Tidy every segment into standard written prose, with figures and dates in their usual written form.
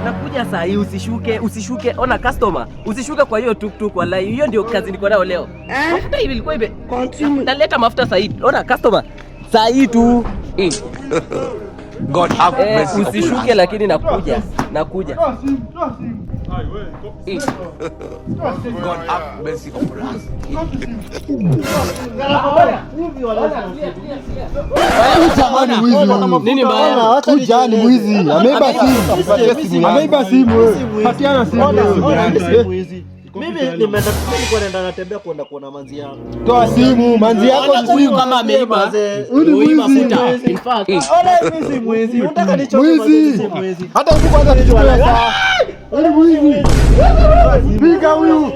Nakuja saa hii, usishuke, usishuke. Ona customer, usishuke kwa hiyo tuktuk wallahi. Hiyo ndio kazi niko nayo leo. Mafuta hivi ilikuwa ibe. Naleta mafuta saa hii. Ona customer. Saa hii tu. God have mercy upon us. Usishuke lakini nakuja. Nakuja. God have mercy upon us. Jamani, mwizi huyu. Nini mbaya? Huyu jani mwizi. Ameiba simu. Ameiba simu wewe. Patiana simu wewe. Mimi nimeenda, nilikuwa naenda natembea kwenda kuona manzi yangu. Toa simu, manzi yako ni Huyu simu. kama ameiba. Huyu ni Huyu mwizi. mafuta. In fact, Ona, mimi si mwizi. Unataka nichoke manzi, Mwizi. si mwizi. Hata huku kwanza tuchukue saa. Huyu ni mwizi. Piga huyu. Ua.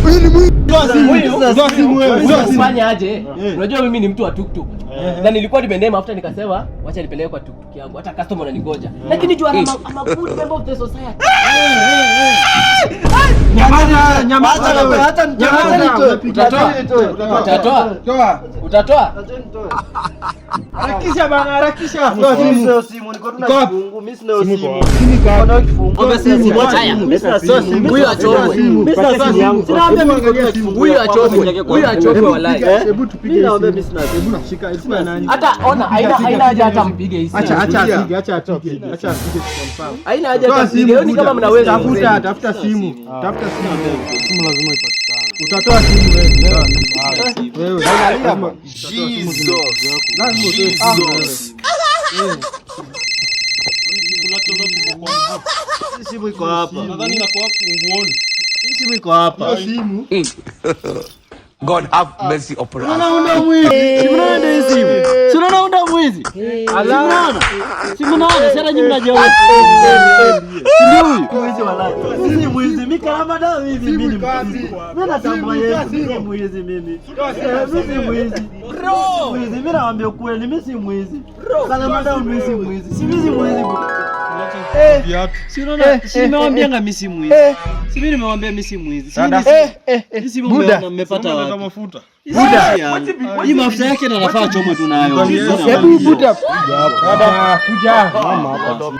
Huyu ni mwizi. Toa simu. Toa simu wewe. Toa simu. Fanya aje? Unajua mimi ni mtu wa tuktuk. Na nilikuwa nimenea mafuta nikasema wacha nipeleke kwa tuktuk yangu. Hata customer ananigoja. Lakini juu I'm a good member of the society. Nyamaza, nyamaza wewe. Acha nitoe. Nyamaza. Utatoa? Utatoa? Toa. Utatoa? Harakisha bana, harakisha. Toa Mimi simu. sina simu, niko tu na Iko wapi? kifungu. Mimi sina simu. Simu iko Niko na wapi? kifungu. Simu. Haya. Mimi sina simu. Huyu achomwe. Mimi sina simu. Sina ambia mimi niko tu na kifungu. Huyu achomwe. Huyu achomwe wallahi. Hebu tupige. Mimi naomba mimi sina simu. Hebu shika, simu ya nani? Hata ona haina haja hata mpige hii. Acha acha apige, acha apige. Acha apige confirm. Haina haja Toa hata mpige. simu. Hiyo ni kama mnaweza. Tafuta, tafuta simu. Tafuta simu. Simu lazima ipatikane. Utatoa simu wewe. Wewe. Lazima Jesus. Lazima utoe simu wewe. Jesus. Simu iko hapa. Nadhani inakuwa funguoni. Hii simu iko hapa. Simu. God have mercy upon us. Unaona mwizi. Si mnaona ndio hii simu. Si unaona unda mwizi. Si mnaona. Si mnaona sasa nyinyi mnajua. Si ndio huyu? Mwizi walai. Mimi si mwizi. Mimi kama da mimi mimi ni mwizi. Mimi natambua Yesu. Mimi si mwizi mimi. Mimi si mwizi. Bro. Mwizi mimi nawaambia ukweli mimi si mwizi. Kalama da mimi si mwizi. Si mimi si mwizi. Viatu. Si unaona, si nimewaambia mimi si mwizi. Si mimi nimewaambia mimi si mwizi. Si mimi si simu mmeona mmepata Unaleta wapi? mafuta. Hii mafuta yake ndo nafaa chomwe tu nayo. Hebu buta. Kuja. Mama hapa.